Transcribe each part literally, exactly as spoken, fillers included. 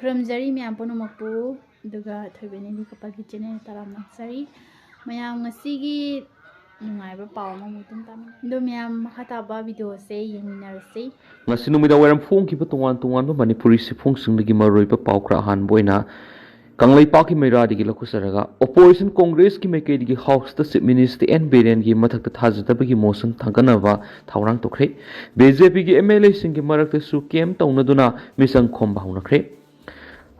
ꯈꯨꯔꯨꯝꯖꯔꯤ ꯃꯌꯥꯝ ꯄꯨꯝꯅꯃꯛꯄꯨ, ꯑꯗꯨꯒ ꯊꯣꯏꯕꯤꯅ ꯂꯤꯀꯣꯄꯥꯒꯤ ꯆꯦꯅꯦꯜ ꯇꯔꯥꯝꯅ ꯑꯣꯛꯆꯔꯤ꯫ ꯃꯌꯥꯝ ꯉꯁꯤꯒꯤ ꯅꯨꯡꯉꯥꯏꯕ ꯄꯥꯎ ꯑꯃꯃꯨꯛ ꯑꯗꯨꯝ ꯇꯥꯃꯤꯟꯅꯩ꯫ ꯑꯗꯣ ꯃꯌꯥꯝ ꯃꯈꯥ ꯇꯥꯕ ꯚꯤꯗꯤꯑꯣꯁꯦ ꯌꯦꯡꯃꯤꯟꯅꯔꯁꯤ꯫ ꯉꯁꯤ ꯅꯨꯃꯤꯗꯥꯡ ꯋꯥꯏꯔꯝ ꯐꯣꯡꯈꯤꯕ ꯇꯣꯉꯥꯟ ꯇꯣꯉꯥꯟꯕ ꯃꯅꯤꯄꯨꯔꯤ ꯆꯦꯐꯣꯡꯁꯤꯡꯗꯒꯤ ꯃꯔꯨꯑꯣꯏꯕ ꯄꯥꯎ ꯈꯔ ꯑꯍꯥꯟꯕ ꯑꯣꯏꯅ ꯀꯪꯂꯩꯄꯥꯛꯀꯤ ꯃꯩꯔꯥꯗꯒꯤ ꯂꯧꯈꯠꯆꯔꯒ, ꯑꯣꯄꯣꯖꯤꯁꯟ ꯀꯣꯡꯒ꯭ꯔꯦꯁꯀꯤ ꯃꯥꯏꯀꯩꯗꯒꯤ ꯍꯥꯎꯁꯇ ꯆꯤꯐ ꯃꯤꯅꯤꯁꯇꯔ ꯑꯦꯟ ꯕꯤꯔꯦꯟꯒꯤ ꯃꯊꯛꯇ ꯊꯥꯖꯗꯕꯒꯤ ꯃꯣꯁꯟ ꯊꯥꯡꯒꯠꯅꯕ ꯊꯧꯔꯥꯡ ꯇꯧꯈ꯭ꯔꯦ꯫ ꯕꯤ ꯖꯦ ꯄꯤꯒꯤ ꯑꯦꯝ ꯑꯦꯜ ꯑꯦꯁꯤꯡꯒꯤ ꯃꯔꯛꯇꯁꯨ ꯀꯦꯝ ꯇꯧꯅꯗꯨꯅ ꯃꯤꯆꯪ ꯈꯣꯝꯕ ꯍꯧꯅꯈ꯭ꯔꯦ꯫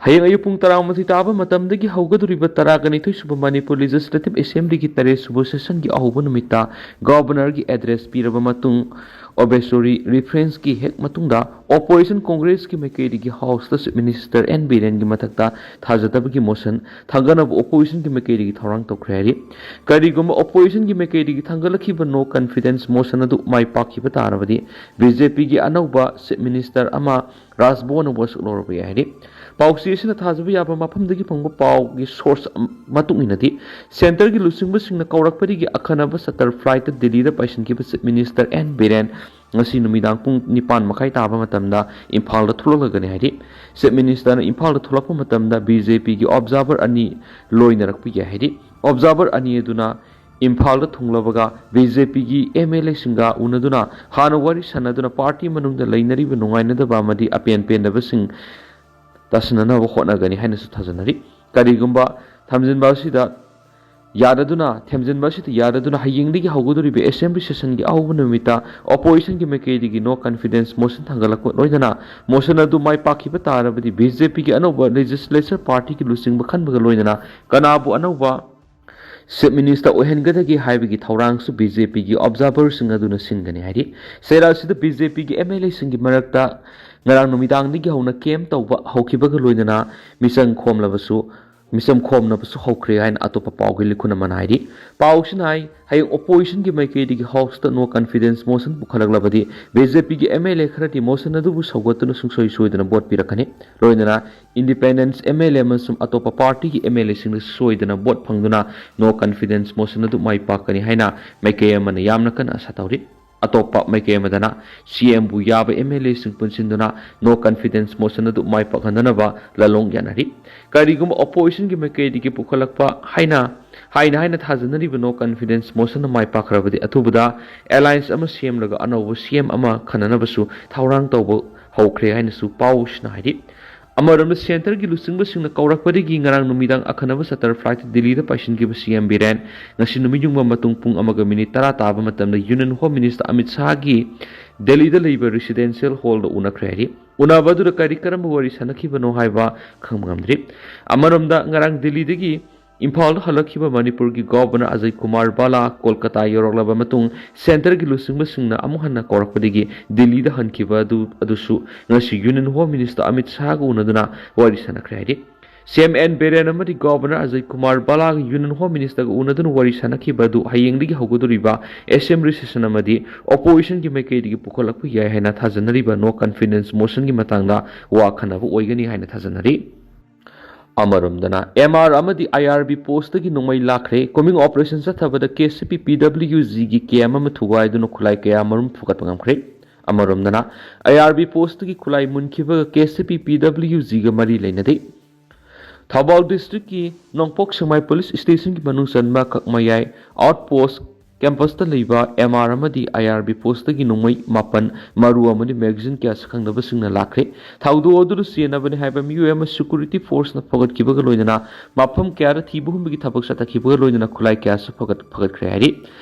ꯍꯌꯦꯡ ꯑꯌꯨꯛ ꯄꯨꯡ ꯇꯔꯥꯃꯥꯊꯣꯏ ꯇꯥꯕ ꯃꯇꯝꯗꯒꯤ ꯍꯧꯒꯗꯧꯔꯤꯕ ꯇꯔꯥꯒ ꯅꯤꯊꯣꯏ ꯁꯨꯕ ꯃꯅꯤꯄꯨꯔ ꯂꯦꯖꯤꯁꯂꯦꯇꯤꯚ ꯑꯦꯁꯦꯝꯕ꯭ꯂꯤꯒꯤ ꯇꯔꯦꯠ ꯁꯨꯕ ꯁꯦꯁꯟꯒꯤ ꯑꯍꯧꯕ ꯅꯨꯃꯤꯠꯇ ꯒꯕꯔꯅꯔꯒꯤ ꯑꯦꯗ꯭ꯔꯦꯁ ꯄꯤꯔꯕ ꯃꯇꯨꯡ, ꯑꯣꯕꯦꯁꯣꯔꯤ ꯔꯤꯐ꯭ꯔꯦꯟꯁꯀꯤ ꯍꯦꯛ ꯃꯇꯨꯡꯗ, ꯑꯣꯄꯣꯖꯤꯁꯟ ꯀꯣꯡꯒ꯭ꯔꯦꯁꯀꯤ ꯃꯥꯏꯀꯩꯗꯒꯤ ꯍꯥꯎꯁꯇ ꯆꯤꯐ ꯃꯤꯅꯤꯁꯇꯔ ꯑꯦꯟ ꯕꯤꯔꯦꯟꯒꯤ ꯃꯊꯛꯇ ꯊꯥꯖꯗꯕꯒꯤ ꯃꯣꯁꯟ ꯊꯥꯡꯒꯠꯅꯕ ꯑꯣꯄꯣꯖꯤꯁꯟꯒꯤ ꯃꯥꯏꯀꯩꯗꯒꯤ ꯊꯧꯔꯥꯡ ꯇꯧꯈ꯭ꯔꯦ ꯍꯥꯏꯔꯤ꯫ ꯀꯔꯤꯒꯨꯝꯕ ꯑꯣꯄꯣꯖꯤꯁꯟꯒꯤ ꯃꯥꯏꯀꯩꯗꯒꯤ ꯊꯥꯡꯒꯠꯂꯛꯈꯤꯕ ꯅꯣ ꯀꯟꯐꯤꯗꯦꯟꯁ ꯃꯣꯁꯟ ꯑꯗꯨ ꯃꯥꯏ ꯄꯥꯛꯈꯤꯕ ꯇꯥꯔꯕꯗꯤ, ꯕꯤ ꯖꯦ ꯄꯤꯒꯤ ꯑꯅꯧꯕ ꯆꯤꯐ ꯃꯤꯅꯤꯁꯇꯔ ꯑꯃ ꯔꯥꯖꯚꯋꯟ ꯑꯃ ꯁꯛꯂꯧꯔꯕ ꯌꯥꯏ ꯍꯥꯏꯔꯤ꯫ ꯄꯥꯎꯆꯦ ꯑꯁꯤꯅ ꯊꯥꯖꯕ ꯌꯥꯕ ꯃꯐꯝꯗꯒꯤ ꯐꯪꯕ ꯄꯥꯎꯒꯤ ꯁꯣꯔꯁ ꯃꯇꯨꯡ ꯏꯟꯅꯗꯤ, ꯁꯦꯟꯇꯔꯒꯤ ꯂꯨꯆꯤꯡꯕꯁꯤꯡꯅ ꯀꯧꯔꯛꯄꯗꯒꯤ ꯑꯈꯟꯅꯕ ꯆꯥꯔꯇꯔ ꯐ꯭ꯂꯥꯏꯠꯇ ꯗꯤꯜꯂꯤꯗ ꯄꯥꯏꯁꯤꯟꯈꯤꯕ ꯆꯤꯐ ꯃꯤꯅꯤꯁꯇꯔ ꯑꯦꯟ ꯕꯤꯔꯦꯟ ꯉꯁꯤ ꯅꯨꯃꯤꯗꯥꯡ ꯄꯨꯡ ꯅꯤꯄꯥꯟ ꯃꯈꯥꯏ ꯇꯥꯕ ꯃꯇꯝꯗ ꯏꯝꯐꯥꯜꯗ ꯊꯣꯛꯂꯛꯂꯒꯅꯤ ꯍꯥꯏꯔꯤ꯫ ꯆꯤꯐ ꯃꯤꯅꯤꯁꯇꯔꯅ ꯏꯝꯐꯥꯜꯗ ꯊꯣꯛꯂꯛꯄ ꯃꯇꯝꯗ ꯕꯤ ꯖꯦ ꯄꯤꯒꯤ ꯑꯣꯕꯖꯥꯔꯚꯔ ꯑꯅꯤ ꯂꯣꯏꯅꯔꯛꯄ ꯌꯥꯏ ꯍꯥꯏꯔꯤ꯫ ꯑꯣꯕꯖꯥꯔꯚꯔ ꯑꯅꯤ ꯑꯗꯨꯅ ꯏꯝꯐꯥꯜꯗ ꯊꯨꯡꯂꯕꯒ ꯕꯤ ꯖꯦ ꯄꯤꯒꯤ ꯑꯦꯝ ꯑꯦꯜ ꯑꯦꯁꯤꯡꯒ ꯎꯅꯗꯨꯅ ꯍꯥꯟꯅ ꯋꯥꯔꯤ ꯁꯥꯟꯅꯗꯨꯅ ꯄꯥꯔꯇꯤ ꯃꯅꯨꯡꯗ ꯂꯩꯅꯔꯤꯕ ꯅꯨꯡꯉꯥꯏꯅꯗꯕ ꯑꯃꯗꯤ ꯑꯄꯦꯟ ꯄꯦꯟꯗꯕꯁꯤꯡ ꯇꯥꯁꯤꯟꯅꯅꯕ ꯍꯣꯠꯅꯒꯅꯤ ꯍꯥꯏꯅꯁꯨ ꯊꯥꯖꯅꯔꯤ꯫ ꯀꯔꯤꯒꯨꯝꯕ ꯊꯝꯖꯤꯟꯕ ꯑꯁꯤꯗ ꯌꯥꯔꯗꯨꯅ, ꯊꯦꯝꯖꯤꯟꯕ ꯑꯁꯤꯗ ꯌꯥꯔꯗꯨꯅ ꯍꯌꯦꯡꯗꯒꯤ ꯍꯧꯒꯗꯧꯔꯤꯕ ꯑꯦꯁꯦꯝꯕ꯭ꯂꯤ ꯁꯦꯁꯟꯒꯤ ꯑꯍꯧꯕ ꯅꯨꯃꯤꯠꯇ ꯑꯣꯄꯣꯖꯤꯁꯟꯒꯤ ꯃꯥꯏꯀꯩꯗꯒꯤ ꯅꯣ ꯀꯟꯐꯤꯗꯦꯟꯁ ꯃꯣꯁꯟ ꯊꯥꯡꯒꯠꯂꯛꯄ ꯂꯣꯏꯅꯅ ꯃꯣꯁꯟ ꯑꯗꯨ ꯃꯥꯏ ꯄꯥꯛꯈꯤꯕ ꯇꯥꯔꯕꯗꯤ ꯕꯤ ꯖꯦ ꯄꯤꯒꯤ ꯑꯅꯧꯕ ꯂꯦꯖꯤꯁꯂꯦꯆꯔ ꯄꯥꯔꯇꯤꯒꯤ ꯂꯨꯆꯤꯡꯕ ꯈꯟꯕꯒ ꯂꯣꯏꯅꯅ ꯀꯅꯥꯕꯨ ꯑꯅꯧꯕ ꯆꯤꯐ ꯃꯤꯅꯤꯁꯇꯔ ꯑꯣꯏꯍꯟꯒꯗꯒꯦ ꯍꯥꯏꯕꯒꯤ ꯊꯧꯔꯥꯡꯁꯨ ꯕꯤ ꯖꯦ ꯄꯤꯒꯤ ꯑꯣꯕꯖꯥꯔꯚꯔꯁꯤꯡ ꯑꯗꯨꯅ ꯁꯤꯟꯒꯅꯤ ꯍꯥꯏꯔꯤ꯫ ꯆꯩꯔꯥꯛ ꯑꯁꯤꯗ ꯕꯤ ꯖꯦ ꯄꯤꯒꯤ ꯑꯦꯝ ꯑꯦꯜ ꯑꯦꯁꯤꯡꯒꯤ ꯃꯔꯛꯇ ꯉꯔꯥꯡ ꯅꯨꯃꯤꯗꯥꯡꯗꯒꯤ ꯍꯧꯅ ꯀꯦꯝ ꯇꯧꯕ ꯍꯧꯈꯤꯕꯒ ꯂꯣꯏꯅꯅ ꯃꯤꯆꯪ ꯈꯣꯝꯂꯕꯁꯨ, ꯃꯤꯆꯪ ꯈꯣꯝꯅꯕꯁꯨ ꯍꯧꯈ꯭ꯔꯦ ꯍꯥꯏꯅ ꯑꯇꯣꯞꯄ ꯄꯥꯎꯒꯤ ꯂꯤꯈꯨꯟ ꯑꯃꯅ ꯍꯥꯏꯔꯤ꯫ ꯄꯥꯎꯁꯤꯅ ꯍꯥꯏ, ꯍꯌꯦꯡ ꯑꯣꯄꯣꯖꯤꯁꯟꯒꯤ ꯃꯥꯏꯀꯩꯗꯒꯤ ꯍꯥꯎꯁꯇ ꯅꯣ ꯀꯟꯐꯤꯗꯦꯟꯁ ꯃꯣꯁꯟ ꯄꯨꯈꯠꯂꯛꯂꯕꯗꯤ ꯕꯤ ꯖꯦ ꯄꯤꯒꯤ ꯑꯦꯝ ꯑꯦꯜ ꯑꯦ ꯈꯔꯗꯤ ꯃꯣꯁꯟ ꯑꯗꯨꯕꯨ ꯁꯧꯒꯠꯇꯨꯅ ꯁꯨꯡꯁꯣꯏ ꯁꯣꯏꯗꯅ ꯚꯣꯠ ꯄꯤꯔꯛꯀꯅꯤ꯫ ꯂꯣꯏꯅꯅ ꯏꯟꯗꯤꯄꯦꯟꯗꯦꯟꯁ ꯑꯦꯝ ꯑꯦꯜ ꯑꯦ ꯑꯃꯁꯨꯡ ꯑꯇꯣꯞꯄ ꯄꯥꯔꯇꯤꯒꯤ ꯑꯦꯝ ꯑꯦꯜ ꯑꯦꯁꯤꯡꯅ ꯁꯣꯏꯗꯅ ꯚꯣꯠ ꯐꯪꯗꯨꯅ ꯅꯣ ꯀꯟꯐꯤꯗꯦꯟꯁ ꯃꯣꯁꯟ ꯑꯗꯨ ꯃꯥꯏ ꯄꯥꯛꯀꯅꯤ ꯍꯥꯏꯅ ꯃꯥꯏꯀꯩ ꯑꯃꯅ ꯌꯥꯝꯅ ꯀꯟꯅ ꯑꯥꯁꯥ ꯇꯧꯔꯤ꯫ ꯑꯇꯣꯞꯄ ꯃꯥꯏꯀꯩ ꯑꯃꯗꯅ, ꯁꯤ ꯑꯦꯝꯕꯨ ꯌꯥꯕ ꯑꯦꯝ ꯑꯦꯜ ꯑꯦꯁꯤꯡ ꯄꯨꯟꯁꯤꯟꯗꯨꯅ no confidence motion ꯑꯗꯨ ꯃꯥꯏ ꯄꯥꯛꯍꯟꯗꯅꯕ ꯂꯥꯂꯣꯡ ꯌꯥꯅꯔꯤ꯫ ꯀꯔꯤꯒꯨꯝꯕ oppositionꯒꯤ ꯃꯥꯏꯀꯩꯗꯒꯤ ꯄꯨꯈꯠꯂꯛꯄ ꯍꯥꯏꯅ ꯍꯥꯏꯅ ꯍꯥꯏꯅ ꯊꯥꯖꯅꯔꯤꯕ no confidence motionꯅ ꯃꯥꯏ ꯄꯥꯛꯈ꯭ꯔꯕꯗꯤ, ꯑꯊꯨꯕꯗ alliance ꯑꯃ ꯁꯦꯝꯂꯒ ꯑꯅꯧꯕ ꯁꯤ ꯑꯦꯝ ꯑꯃ ꯈꯟꯅꯅꯕꯁꯨ ꯊꯧꯔꯥꯡ ꯇꯧꯕ ꯍꯧꯈ꯭ꯔꯦ ꯍꯥꯏꯅꯁꯨ ꯄꯥꯎꯁꯤꯅ ꯍꯥꯏꯔꯤ꯫ ꯑꯃꯔꯣꯝꯗ, centreꯒꯤ ꯂꯨꯆꯤꯡꯕꯁꯤꯡꯅ ꯀꯧꯔꯛꯄꯗꯒꯤ ꯉꯔꯥꯡ ꯅꯨꯃꯤꯗꯥꯡ ꯑꯈꯟꯅꯕ charter flightꯇ ꯗꯤꯜꯂꯤꯗ ꯄꯥꯏꯁꯤꯟꯈꯤꯕ ꯁꯤ ꯑꯦꯝ ꯕꯤꯔꯦꯟ ꯉꯁꯤ ꯅꯨꯃꯤꯠ ꯌꯨꯡꯕ ꯃꯇꯨꯡ ꯄꯨꯡ ꯑꯃꯒ ꯃꯤꯅꯤꯠ ꯇꯔꯥ ꯇꯥꯕ ꯃꯇꯝꯗ Union Home Minister ꯑꯃꯤꯠ ꯁꯥꯍꯒꯤ ꯗꯦꯜꯂꯤꯗ ꯂꯩꯕ residential hallꯗ ꯎꯅꯈ꯭ꯔꯦ ꯍꯥꯏꯔꯤ꯫ ꯎꯅꯕ ꯑꯗꯨꯗ ꯀꯔꯤ ꯀꯔꯝꯕ ꯋꯥꯔꯤ ꯁꯥꯟꯅꯈꯤꯕꯅꯣ ꯍꯥꯏꯕ ꯈꯪꯕ ꯉꯝꯗ꯭ꯔꯤ꯫ ꯑꯃꯔꯣꯝꯗ, ꯉꯔꯥꯡ ꯗꯤꯜꯂꯤꯗꯒꯤ ꯏꯝꯐꯥꯜꯗ ꯍꯜꯂꯛꯈꯤꯕ ꯃꯅꯤꯄꯨꯔꯒꯤ Governor ꯑꯖꯌ ꯀꯨꯃꯥꯔ ꯚꯥꯂꯥ ꯀꯣꯜꯀꯇꯥ ꯌꯧꯔꯛꯂꯕ ꯃꯇꯨꯡ centreꯒꯤ ꯂꯨꯆꯤꯡꯕꯁꯤꯡꯅ ꯑꯃꯨꯛ ꯍꯟꯅ ꯀꯧꯔꯛꯄꯗꯒꯤ ꯗꯤꯜꯂꯤꯗ ꯍꯟꯈꯤꯕ ꯑꯗꯨ, ꯑꯗꯨꯁꯨ ꯉꯁꯤ Union Home Minister ꯑꯃꯤꯠ ꯁꯥꯍꯒ ꯎꯅꯗꯨꯅ ꯋꯥꯔꯤ ꯁꯥꯟꯅꯈ꯭ꯔꯦ ꯍꯥꯏꯔꯤ꯫ ꯁꯤ ꯑꯦꯝ ꯑꯦꯟ ꯕꯤꯔꯦꯟ ꯑꯃꯗꯤ Governor Ajay Kumar ꯚꯥꯂꯥꯒ Union Home Ministerꯒ ꯎꯅꯗꯨꯅ ꯋꯥꯔꯤ ꯁꯥꯟꯅꯈꯤꯕ ꯑꯗꯨ ꯍꯌꯦꯡꯗꯒꯤ ꯍꯧꯒꯗꯧꯔꯤꯕ assembly session ꯑꯃꯗꯤ oppositionꯒꯤ ꯃꯥꯏꯀꯩꯗꯒꯤ ꯄꯨꯈꯠꯂꯛꯄ ꯌꯥꯏ ꯍꯥꯏꯅ ꯊꯥꯖꯅꯔꯤꯕ no confidence motionꯒꯤ ꯃꯇꯥꯡꯗ ꯋꯥ ꯈꯟꯅꯕ ꯑꯣꯏꯒꯅꯤ ꯍꯥꯏꯅ ꯊꯥꯖꯅꯔꯤ꯫ ꯑꯃꯔꯣꯝꯗꯅ, ꯑꯦꯝ ꯑꯥꯔ ꯑꯃꯗꯤ ꯑꯥꯏ ꯑꯥꯔ ꯕꯤ postꯇꯒꯤ ꯅꯣꯡꯃꯩ ꯂꯥꯛꯈ꯭ꯔꯦ꯫ Combing operation ꯆꯠꯊꯕꯗ ꯀꯦ ꯁꯤ ꯄꯤ ꯄꯤ ꯗꯕ꯭ꯂꯤꯌꯨ ꯖꯤꯒꯤ camp ꯑꯃ ꯊꯨꯒꯥꯏꯗꯨꯅ ꯈꯨꯠꯂꯥꯏ ꯀꯌꯥ ꯃꯔꯨꯝ ꯐꯨꯒꯠꯄ ꯉꯝꯈ꯭ꯔꯦ꯫ ꯑꯃꯔꯣꯝꯗꯅ, ꯑꯥꯏ ꯑꯥꯔ ꯕꯤ postꯇꯒꯤ ꯈꯨꯠꯂꯥꯏ ꯃꯨꯟꯈꯤꯕꯒ ꯀꯦ ꯁꯤ ꯄꯤ ꯄꯤ ꯗꯕ꯭ꯂꯤꯌꯨ ꯖꯤꯒ ꯃꯔꯤ ꯂꯩꯅꯗꯦ꯫ ꯊꯧꯕꯥꯜ districtꯀꯤ ꯅꯣꯡꯄꯣꯛ ꯁꯦꯛꯃꯥꯏ police stationꯒꯤ ꯃꯅꯨꯡ ꯆꯟꯕ ꯀꯛꯃꯌꯥꯏ outpost campusꯇ ꯂꯩꯕ ꯑꯦꯝ ꯑꯥꯔ ꯑꯃꯗꯤ ꯑꯥꯏ ꯑꯥꯔ ꯕꯤ postꯇꯒꯤ ꯅꯣꯡꯃꯩ ꯃꯥꯄꯟ, ꯃꯔꯨ ꯑꯃꯗꯤ magazine ꯀꯌꯥ ꯁꯛꯈꯪꯗꯕꯁꯤꯡꯅ ꯂꯥꯛꯈ꯭ꯔꯦ꯫ ꯊꯧꯗꯣꯛ ꯑꯗꯨꯗ ꯆꯦꯟꯅꯕꯅꯤ ꯍꯥꯏꯕ ꯃꯤꯑꯣꯏ ꯑꯃ security forceꯅ ꯐꯒꯠꯈꯤꯕꯒ ꯂꯣꯏꯅꯅ ꯃꯐꯝ ꯀꯌꯥꯗ ꯊꯤꯕ ꯍꯨꯝꯕꯒꯤ ꯊꯕꯛ ꯆꯠꯊꯈꯤꯕꯒ ꯂꯣꯏꯅꯅ ꯈꯨꯠꯂꯥꯏ ꯀꯌꯥꯁꯨ ꯐꯒꯠ-, ꯐꯒꯠꯈ꯭ꯔꯦ ꯍꯥꯏꯔꯤ꯫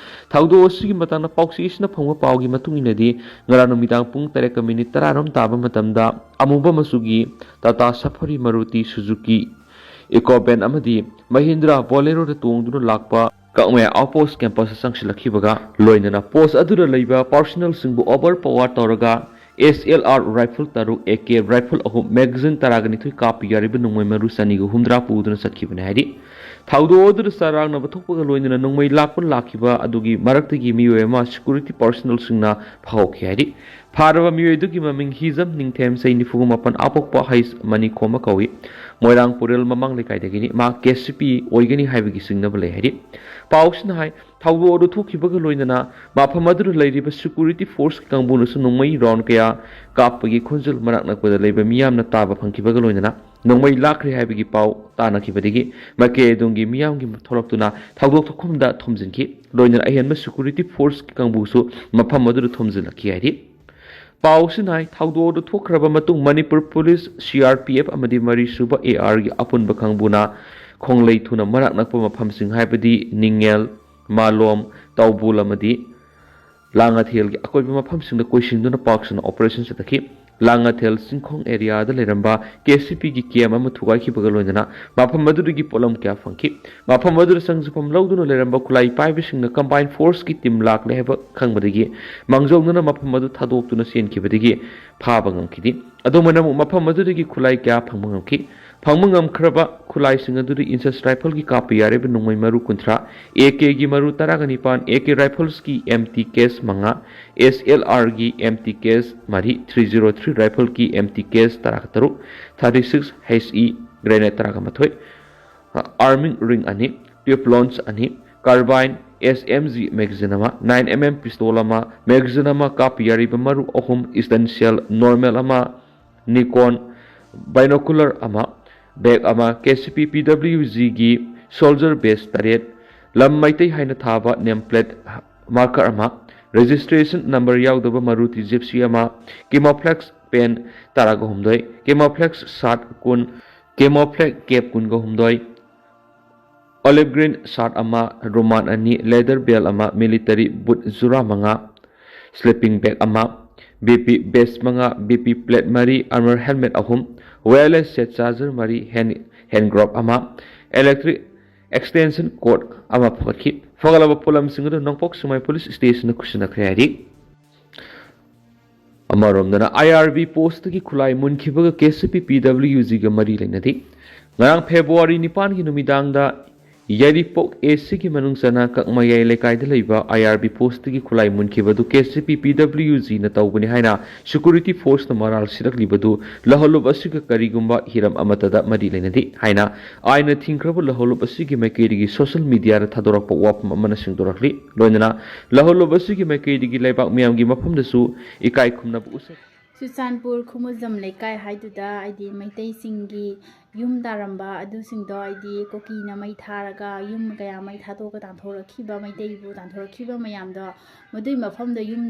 ꯊꯧꯗꯣꯛ ꯑꯁꯤꯒꯤ ꯃꯇꯥꯡꯗ ꯄꯥꯎꯆꯦꯁꯤꯅ ꯐꯪꯕ ꯄꯥꯎꯒꯤ ꯃꯇꯨꯡ ꯏꯟꯅꯗꯤ, ꯉꯔꯥꯡ ꯅꯨꯃꯤꯗꯥꯡ ꯄꯨꯡ ꯇꯔꯦꯠꯀ ꯃꯤꯅꯤꯠ ꯇꯔꯥꯔꯣꯝ ꯇꯥꯕ ꯃꯇꯝꯗ ꯑꯃꯨꯕ ꯃꯆꯨꯒꯤ Tata Safari, Maruti Suzuki Ecovan ꯑꯃꯗꯤ Mahindra Boleroꯗ ꯇꯣꯡꯗꯨꯅ ꯂꯥꯛꯄ ꯀꯛꯃꯌꯥꯏ outpost campusꯇ ꯆꯪꯁꯤꯜꯂꯛꯈꯤꯕꯒ ꯂꯣꯏꯅꯅ post ꯑꯗꯨꯗ ꯂꯩꯕ personnelꯁꯤꯡꯕꯨ overpower ꯇꯧꯔꯒ ꯑꯦꯁ ꯑꯦꯜ ꯑꯥꯔ rifle ꯇꯔꯨꯛ, ꯑꯦ ꯀꯦ rifle ꯑꯍꯨꯝ, magazine ꯇꯔꯥꯒ ꯅꯤꯊꯣꯏ ꯀꯥꯞꯄ ꯌꯥꯔꯤꯕ ꯅꯣꯡꯃꯩ ꯃꯔꯨ ꯆꯅꯤꯒ ꯍꯨꯝꯗ꯭ꯔꯥ ꯄꯨꯗꯨꯅ ꯆꯠꯈꯤꯕꯅꯤ ꯍꯥꯏꯔꯤ꯫ ꯊꯧꯗꯣꯛ ꯑꯗꯨꯗ ꯆꯔꯥꯡꯅꯕ ꯊꯣꯛꯄꯒ ꯂꯣꯏꯅꯅ ꯅꯣꯡꯃꯩ ꯂꯥꯛꯄ ꯂꯥꯛꯈꯤꯕ ꯑꯗꯨꯒꯤ ꯃꯔꯛꯇꯒꯤ ꯃꯤꯑꯣꯏ ꯑꯃ security personnelꯁꯤꯡꯅ ꯐꯥꯍꯧꯈꯤ ꯍꯥꯏꯔꯤ꯫ ꯐꯥꯔꯕ ꯃꯤꯑꯣꯏ ꯑꯗꯨꯒꯤ ꯃꯃꯤꯡ ꯍꯤꯖꯝ ꯅꯤꯡꯊꯦꯝ, ꯆꯍꯤ ꯅꯤꯐꯨꯒ ꯃꯥꯄꯟ, ꯑꯄꯣꯛꯄ ꯍꯩꯁ ꯃꯅꯤꯈꯣꯝꯕ ꯀꯧꯏ꯫ ꯃꯣꯏꯔꯥꯡ ꯄꯨꯔꯦꯜ ꯃꯃꯥꯡ ꯂꯩꯀꯥꯏꯗꯒꯤꯅꯤ꯫ ꯃꯍꯥꯛ ꯀꯦ ꯁꯤ ꯄꯤ ꯑꯣꯏꯒꯅꯤ ꯍꯥꯏꯕꯒꯤ ꯆꯤꯡꯅꯕ ꯂꯩ ꯍꯥꯏꯔꯤ꯫ ꯄꯥꯎꯁꯤꯅ ꯍꯥꯏ, ꯊꯧꯗꯣꯛ ꯑꯗꯨ ꯊꯣꯛꯈꯤꯕꯒ ꯂꯣꯏꯅꯅ ꯃꯐꯝ ꯑꯗꯨꯗ ꯂꯩꯔꯤꯕ ꯁꯦꯀ꯭ꯌꯨꯔꯤꯇꯤ ꯐꯣꯔꯁꯀꯤ ꯀꯥꯡꯕꯨꯅꯁꯨ ꯅꯣꯡꯃꯩ ꯔꯥꯎꯟ ꯀꯌꯥ ꯀꯥꯞꯄꯒꯤ ꯈꯣꯟꯖꯦꯜ ꯃꯅꯥꯛ ꯅꯛꯄꯗ ꯂꯩꯕ ꯃꯤꯌꯥꯝꯅ ꯇꯥꯕ ꯐꯪꯈꯤꯕꯒ ꯂꯣꯏꯅꯅ ꯅꯣꯡꯃꯩ ꯂꯥꯛꯈ꯭ꯔꯦ ꯍꯥꯏꯕꯒꯤ ꯄꯥꯎ ꯇꯥꯅꯈꯤꯕꯗꯒꯤ ꯃꯥꯏꯀꯩ ꯑꯗꯣꯝꯒꯤ ꯃꯤꯌꯥꯝꯒꯤ ꯊꯣꯛꯂꯛꯇꯨꯅ ꯊꯧꯗꯣꯛ ꯊꯣꯛꯐꯝꯗ ꯊꯣꯝꯖꯤꯟꯈꯤ꯫ ꯂꯣꯏꯅꯅ ꯑꯍꯦꯟꯕ ꯁꯦꯀ꯭ꯌꯨꯔꯤꯇꯤ ꯐꯣꯔꯁꯀꯤ ꯀꯥꯡꯕꯨꯁꯨ ꯃꯐꯝ ꯑꯗꯨꯗ ꯊꯣꯝꯖꯤꯜꯂꯛꯈꯤ ꯍꯥꯏꯔꯤ꯫ ꯄꯥꯎꯁꯤꯅ ꯍꯥꯏ, ꯊꯧꯗꯣꯛ ꯑꯗꯨ ꯊꯣꯛꯈ꯭ꯔꯕ ꯃꯇꯨꯡ Manipur police, C R P F ꯑꯃꯗꯤ ꯃꯔꯤꯁꯨꯕ ꯑꯦ ꯑꯥꯔꯒꯤ ꯑꯄꯨꯟꯕ ꯀꯥꯡꯕꯨꯅ ꯈꯣꯡꯂꯩ ꯊꯨꯅ ꯃꯅꯥꯛ ꯅꯛꯄ ꯃꯐꯝꯁꯤꯡ ꯍꯥꯏꯕꯗꯤ ꯅꯤꯡꯉꯦꯜ, ꯃꯥꯂꯣꯝ, ꯇꯧꯕꯨꯜ ꯑꯃꯗꯤ ꯂꯥꯡꯉꯊꯦꯜꯒꯤ ꯑꯀꯣꯏꯕ ꯃꯐꯝꯁꯤꯡꯗ ꯀꯣꯏꯁꯤꯟꯗꯨꯅ ꯄꯥꯛ ꯁꯟꯅ ꯑꯣꯄꯔꯦꯁꯟ ꯆꯠꯊꯈꯤ꯫ ꯂꯥꯡꯉꯊꯦꯜ ꯆꯤꯡꯈꯣꯡ ꯑꯦꯔꯤꯌꯥꯗ ꯂꯩꯔꯝꯕ ꯀꯦ ꯁꯤ ꯄꯤꯒꯤ ꯀꯦꯝ ꯑꯃ ꯊꯨꯒꯥꯏꯈꯤꯕꯒ ꯂꯣꯏꯅꯅ ꯃꯐꯝ ꯑꯗꯨꯗꯒꯤ ꯄꯣꯠꯂꯝ ꯀꯌꯥ ꯐꯪꯈꯤ꯫ ꯃꯐꯝ ꯑꯗꯨꯗ ꯆꯪꯖꯐꯝ ꯂꯧꯗꯨꯅ ꯂꯩꯔꯝꯕ ꯈꯨꯠꯂꯥꯏ ꯄꯥꯏꯕꯁꯤꯡꯅ ꯀꯝꯕꯥꯏꯟ ꯐꯣꯔꯁꯀꯤ ꯇꯤꯝ ꯂꯥꯛꯂꯦ ꯍꯥꯏꯕ ꯈꯪꯕꯗꯒꯤ ꯃꯥꯡꯖꯧꯅꯅ ꯃꯐꯝ ꯑꯗꯨ ꯊꯥꯗꯣꯛꯇꯨꯅ ꯆꯦꯟꯈꯤꯕꯗꯒꯤ ꯐꯥꯕ ꯉꯝꯈꯤꯗꯦ꯫ ꯑꯗꯨꯝ ꯑꯣꯏꯅꯃꯛ ꯃꯐꯝ ꯑꯗꯨꯗꯒꯤ ꯈꯨꯠꯂꯥꯏ ꯀꯌꯥ ꯐꯪꯕ ꯉꯝꯈꯤ꯫ ꯐꯪꯕ ꯉꯝꯈ꯭ꯔꯕ ꯈꯨꯠꯂꯥꯏꯁꯤꯡ ꯑꯗꯨꯗꯤ ꯏꯟꯁꯁ ꯔꯥꯏꯐꯜꯒꯤ ꯀꯥꯞꯄ ꯌꯥꯔꯤꯕ ꯅꯣꯡꯃꯩ ꯃꯔꯨ ꯀꯨꯟꯊ꯭ꯔꯥ, ꯑꯦ ꯀꯦꯒꯤ ꯃꯔꯨ ꯇꯔꯥꯒ ꯅꯤꯄꯥꯟ, ꯑꯦ ꯀꯦ ꯔꯥꯏꯐꯜꯁꯀꯤ ꯑꯦꯝ ꯇꯤ ꯀꯦꯁ ꯃꯉꯥ, ꯑꯦꯁ ꯑꯦꯜ ꯑꯥꯔꯒꯤ ꯑꯦꯝ ꯇꯤ ꯀꯦꯁ ꯃꯔꯤ, ꯊ꯭ꯔꯤ ꯖꯤꯔꯣ ꯊ꯭ꯔꯤ ꯔꯥꯏꯐꯜꯒꯤ ꯑꯦꯝ ꯇꯤ ꯀꯦꯁ ꯇꯔꯥꯒ ꯇꯔꯨꯛ, thirty six H E grenade ꯇꯔꯥꯒ ꯃꯥꯊꯣꯏ, ꯑꯥꯔꯃꯤꯡ ꯔꯤꯡ ꯑꯅꯤ, ꯇ꯭ꯌꯨꯕ ꯂꯣꯟꯁ ꯑꯅꯤ, carbine, S M G magazine ꯑꯃ, ꯅꯥꯏꯟ ꯑꯦꯝ ꯑꯦꯝ ꯄꯤꯁꯇꯣꯜ ꯑꯃ, ꯃꯦꯒꯥꯖꯤꯟ ꯑꯃ, ꯀꯥꯞꯄ ꯌꯥꯔꯤꯕ ꯃꯔꯨ ꯑꯍꯨꯝ, ꯏꯁꯇꯟ ꯁꯦꯜ ꯅꯣꯔꯃꯦꯜ ꯑꯃ, ꯅꯤꯀꯣꯟ ꯕꯥꯏꯅꯣꯀꯨꯂꯔ ꯑꯃ, ꯕꯦꯒ ꯑꯃ, ꯀꯦ ꯁꯤ ꯄꯤ ꯄꯤ ꯗꯕ꯭ꯂꯤꯎ ꯖꯤꯒꯤ ꯁꯣꯜꯖꯔ ꯕꯦꯁ ꯇꯔꯦꯠ, ꯂꯝ ꯃꯩꯇꯩ ꯍꯥꯏꯅ ꯊꯥꯕ ꯅꯦꯝ ꯄ꯭ꯂꯦꯠ ꯃꯥꯔꯀꯔ ꯑꯃ, ꯔꯦꯖꯤꯁꯇ꯭ꯔꯦꯁꯟ ꯅꯝꯕꯔ ꯌꯥꯎꯗꯕ ꯃꯔꯨꯇꯤ ꯖꯤꯞꯁꯤ ꯑꯃ, ꯀꯦꯃꯣꯐ꯭ꯂꯦꯛꯁ ꯄꯦꯟ ꯇꯔꯥꯒ ꯍꯨꯝꯗꯣꯏ, ꯀꯦꯃꯣꯐ꯭ꯂꯦꯛꯁ ꯁꯥꯔꯠ ꯀꯨꯟ, ꯀꯦꯃꯣꯐ꯭ꯂꯦꯛ ꯀꯦꯞ ꯀꯨꯟꯒ ꯍꯨꯝꯗꯣꯏ, ꯑꯣꯂꯤꯚ ꯒ꯭ꯔꯤꯟ ꯁꯥꯔꯠ ꯑꯃ, ꯔꯨꯃꯥꯟ ꯑꯅꯤ, ꯂꯦꯗꯔ ꯕꯦꯜ ꯑꯃ, ꯃꯤꯂꯤꯇꯔꯤ ꯕꯨꯠ ꯖꯨꯔꯥ ꯃꯉꯥ, ꯁ꯭ꯂꯤꯄꯤꯡ ꯕꯦꯒ ꯑꯃ, ꯕꯤ ꯄꯤ ꯕꯦꯁ ꯃꯉꯥ, ꯕꯤ ꯄꯤ ꯄ꯭ꯂꯦꯠ ꯃꯔꯤ, ꯑꯥꯔꯃꯔ ꯍꯦꯜꯃꯦꯠ ꯑꯍꯨꯝ, ꯋꯥꯌꯔꯂꯦꯁ ꯁꯦꯠ ꯆꯥꯔꯖꯔ ꯃꯔꯤ, ꯍꯦꯟ ꯍꯦꯟ ꯒ꯭ꯂꯣꯚ ꯑꯃ, ꯏꯂꯦꯛꯇ꯭ꯔꯤꯛ ꯑꯦꯛꯁꯇꯦꯟꯁꯟ ꯀꯣꯔꯗ ꯑꯃ ꯐꯒꯠꯈꯤ꯫ ꯐꯒꯠꯂꯕ ꯄꯣꯠꯂꯝꯁꯤꯡ ꯑꯗꯨ ꯅꯣꯡꯄꯣꯛ ꯁꯦꯛꯃꯥꯏ ꯄꯨꯂꯤꯁ ꯁ꯭ꯇꯦꯁꯟꯗ ꯈꯨꯠꯁꯤꯟꯅꯈ꯭ꯔꯦ ꯍꯥꯏꯔꯤ꯫ ꯑꯃꯔꯣꯝꯗꯅ ꯑꯥꯏ ꯑꯥꯔ ꯕꯤ ꯄꯣꯁꯇꯒꯤ ꯈꯨꯠꯂꯥꯏ ꯃꯨꯟꯈꯤꯕꯒ ꯀꯦ ꯁꯤ ꯄꯤ ꯄꯤ ꯗꯕ꯭ꯂꯤꯎ ꯖꯤꯒ ꯃꯔꯤ ꯂꯩꯅꯗꯦ꯫ ꯉꯔꯥꯡ ꯐꯦꯕ꯭ꯔꯨꯋꯥꯔꯤ ꯅꯤꯄꯥꯟꯒꯤ ꯅꯨꯃꯤꯗꯥꯡꯗ ꯌꯥꯏꯔꯤꯄꯣꯛ ꯑꯦ ꯁꯤꯒꯤ ꯃꯅꯨꯡ ꯆꯟꯅ ꯀꯛꯃꯌꯥꯏ ꯂꯩꯀꯥꯏꯗ ꯂꯩꯕ ꯑꯥꯏ ꯑꯥꯔ ꯕꯤ ꯄꯣꯁꯇꯒꯤ ꯈꯨꯠꯂꯥꯏ ꯃꯨꯟꯈꯤꯕꯗꯨ ꯀꯦ ꯁꯤ ꯄꯤ ꯄꯤ ꯗꯕ꯭ꯂꯤꯌꯨ ꯖꯤꯅ ꯇꯧꯕꯅꯤ ꯍꯥꯏꯅ ꯁꯦꯀ꯭ꯌꯨꯔꯤꯇꯤ ꯐꯣꯔꯁꯅ ꯃꯔꯥꯜ ꯁꯤꯔꯛꯂꯤꯕꯗꯨ ꯂꯍꯧꯂꯨꯞ ꯑꯁꯤꯒ ꯀꯔꯤꯒꯨꯝꯕ ꯍꯤꯔꯝ ꯑꯃꯠꯇꯗ ꯃꯔꯤ ꯂꯩꯅꯗꯦ ꯍꯥꯏꯅ ꯑꯥꯏꯟꯅ ꯊꯤꯡꯈ꯭ꯔꯕ ꯂꯍꯧꯂꯨꯞ ꯑꯁꯤꯒꯤ ꯃꯥꯏꯀꯩꯗꯒꯤ ꯁꯣꯁꯤꯌꯦꯜ ꯃꯤꯗꯤꯌꯥꯗ ꯊꯥꯗꯣꯔꯛꯄ ꯋꯥꯐꯝ ꯑꯃꯅ ꯁꯦꯡꯗꯣꯔꯛꯂꯤ꯫ ꯂꯣꯏꯅꯅ ꯂꯍꯧꯂꯨꯞ ꯑꯁꯤꯒꯤ ꯃꯥꯏꯀꯩꯗꯒꯤ ꯂꯩꯕꯥꯛ ꯃꯤꯌꯥꯝꯒꯤ ꯃꯐꯝꯗꯁꯨ ꯏꯀꯥꯏ ꯈꯨꯝꯅꯕ ꯎꯠꯆꯔꯤ꯫ ꯆꯨꯔꯆꯥꯟꯄꯨꯔ ꯈꯨꯃꯨꯖꯝ ꯂꯩꯀꯥꯏ ꯍꯥꯏꯗꯨꯗ ꯍꯥꯏꯗꯤ ꯃꯩꯇꯩꯁꯤꯡꯒꯤ ꯌꯨꯝ ꯇꯥꯔꯝꯕ ꯑꯗꯨꯁꯤꯡꯗꯣ ꯍꯥꯏꯗꯤ ꯀꯨꯀꯤꯅ ꯃꯩ ꯊꯥꯔꯒ ꯌꯨꯝ ꯀꯌꯥ ꯃꯩ ꯊꯥꯗꯣꯛꯑꯒ ꯇꯥꯟꯊꯣꯔꯛꯈꯤꯕ, ꯃꯩꯇꯩꯕꯨ ꯇꯥꯟꯊꯣꯔꯛꯈꯤꯕ ꯃꯌꯥꯝꯗꯣ ꯃꯗꯨꯏ ꯃꯐꯝꯗ ꯌꯨꯝ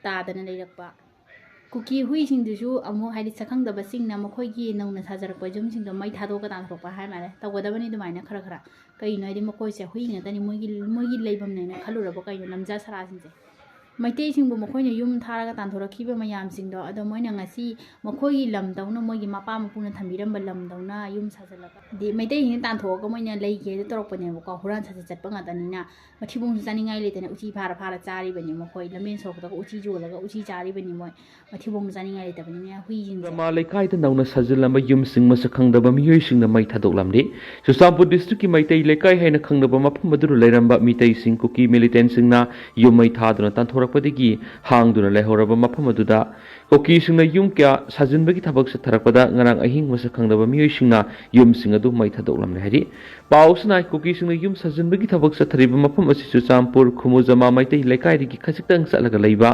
ꯇꯥꯗꯅ ꯂꯩꯔꯛꯄ꯫ ꯀꯨꯀꯤ ꯍꯨꯏꯁꯤꯡꯗꯨꯁꯨ ꯑꯃꯨꯛ ꯍꯥꯏꯗꯤ ꯁꯛꯈꯪꯗꯕꯁꯤꯡꯅ ꯃꯈꯣꯏꯒꯤ ꯅꯧꯅ ꯁꯥꯖꯔꯛꯄ ꯌꯨꯝꯁꯤꯡꯗꯣ ꯃꯩ ꯊꯥꯗꯣꯛꯑꯒ ꯇꯥꯟꯊꯣꯔꯛꯄ ꯍꯥꯏ ꯃꯥꯜꯂꯦ꯫ ꯇꯧꯒꯗꯕꯅꯤ ꯑꯗꯨꯃꯥꯏꯅ ꯈꯔ ꯈꯔ꯫ ꯀꯩꯒꯤꯅꯣ ꯍꯥꯏꯗꯤ ꯃꯈꯣꯏꯁꯦ ꯍꯨꯏ ꯉꯥꯛꯇꯅꯤ, ꯃꯣꯏꯒꯤ, ꯃꯣꯏꯒꯤ ꯂꯩꯐꯝꯅꯦꯅ ꯈꯜꯂꯨꯔꯕ ꯀꯩꯅꯣ ꯂꯝꯖꯥ ꯁꯔꯥꯁꯤꯡꯁꯦ꯫ ꯃꯩꯇꯩꯁꯤꯡꯕꯨ ꯃꯈꯣꯏꯅ ꯌꯨꯝ ꯊꯥꯔꯒ ꯇꯥꯟꯊꯣꯔꯛꯈꯤꯕ ꯃꯌꯥꯝꯁꯤꯡꯗꯣ ꯑꯗꯣ ꯃꯣꯏꯅ ꯉꯁꯤ ꯃꯈꯣꯏꯒꯤ ꯂꯝꯗꯧꯅ, ꯃꯣꯏꯒꯤ ꯃꯄꯥ ꯃꯄꯨꯅ ꯊꯝꯕꯤꯔꯝꯕ ꯂꯝꯗꯧꯅ ꯌꯨꯝ ꯁꯥꯖꯤꯜꯂꯒ ꯍꯥꯏꯗꯤ ꯃꯩꯇꯩꯁꯤꯡꯅ ꯇꯥꯟꯊꯣꯛꯑꯒ ꯃꯣꯏꯅ ꯂꯩꯒꯦꯅ ꯇꯧꯔꯛꯄꯅꯦꯕꯀꯣ꯫ ꯍꯨꯔꯥꯟ ꯁꯥꯖꯠ ꯆꯠꯄ ꯉꯥꯛꯇꯅꯤꯅ ꯃꯊꯤꯕꯣꯡꯁꯨ ꯆꯥꯅꯤꯡꯉꯥꯏ ꯂꯩꯇꯅ ꯎꯆꯤ ꯐꯥꯔ ꯐꯥꯔ ꯆꯥꯔꯤꯕꯅꯤ ꯃꯈꯣꯏ꯫ ꯂꯝꯕꯦꯟ ꯁꯣꯔꯣꯛꯇꯒ ꯎꯆꯤ ꯌꯣꯜꯂꯒ ꯎꯆꯤ ꯆꯥꯔꯤꯕꯅꯤ ꯃꯣꯏ꯫ ꯃꯊꯤꯕꯣꯡ ꯆꯥꯅꯤꯡꯉꯥꯏ ꯂꯩꯇꯕꯅꯤꯅ ꯍꯨꯏꯁꯤꯡꯁꯦ꯫ ꯔꯃꯥ ꯂꯩꯀꯥꯏꯗ ꯅꯧꯅ ꯁꯥꯖꯤꯜꯂꯝꯕ ꯌꯨꯝꯁꯤꯡ ꯃꯁꯛ ꯈꯪꯗꯕ ꯃꯤꯑꯣꯏꯁꯤꯡꯅ ꯃꯩ ꯊꯥꯗꯣꯛꯂꯝꯂꯤ꯫ ꯆꯨꯔꯆꯥꯟꯄꯨꯔ ꯗꯤꯁꯇ꯭ꯔꯤꯛꯀꯤ ꯃꯩꯇꯩ ꯂꯩꯀꯥꯏ ꯍꯥꯏꯅ ꯈꯪꯅꯕ ꯃꯐꯝ ꯑꯗꯨꯗ ꯂꯩꯔꯝꯕ ꯃꯤꯇꯩꯁꯤꯡ ꯀꯨꯀꯤ ꯃꯤꯂꯤꯇꯦꯟꯁꯤꯡꯅ ꯌꯨꯝ ꯃꯩ ꯊꯥꯗꯨꯅ ꯇꯥꯟꯊꯣꯔꯛꯄꯗꯒꯤ ꯍꯥꯡꯗꯨꯅ ꯂꯩꯍꯧꯔꯕ ꯃꯐꯝ ꯑꯗꯨꯗ ꯀꯨꯀꯤꯁꯤꯡꯅ ꯌꯨꯝ ꯀꯌꯥ ꯁꯥꯖꯤꯟꯕꯒꯤ ꯊꯕꯛ ꯆꯠꯊꯔꯛꯄꯗ ꯉꯔꯥꯡ ꯑꯍꯤꯡ ꯃꯁꯛ ꯈꯪꯗꯕ ꯃꯤꯑꯣꯏꯁꯤꯡꯅ ꯌꯨꯝꯁꯤꯡ ꯑꯗꯨ ꯃꯩ ꯊꯥꯗꯣꯛꯂꯝꯂꯦ ꯍꯥꯏꯔꯤ꯫ ꯄꯥꯎ ꯑꯁꯤꯅ ꯀꯨꯀꯤꯁꯤꯡꯅ ꯌꯨꯝ ꯁꯥꯖꯤꯟꯕꯒꯤ ꯊꯕꯛ ꯆꯠꯊꯔꯤꯕ ꯃꯐꯝ ꯑꯁꯤ ꯆꯨꯔꯆꯥꯟꯄꯨꯔ ꯈꯨꯃꯨꯖꯃꯥ ꯃꯩꯇꯩ ꯂꯩꯀꯥꯏꯗꯒꯤ ꯈꯖꯤꯛꯇꯪ ꯆꯠꯂꯒ ꯂꯩꯕ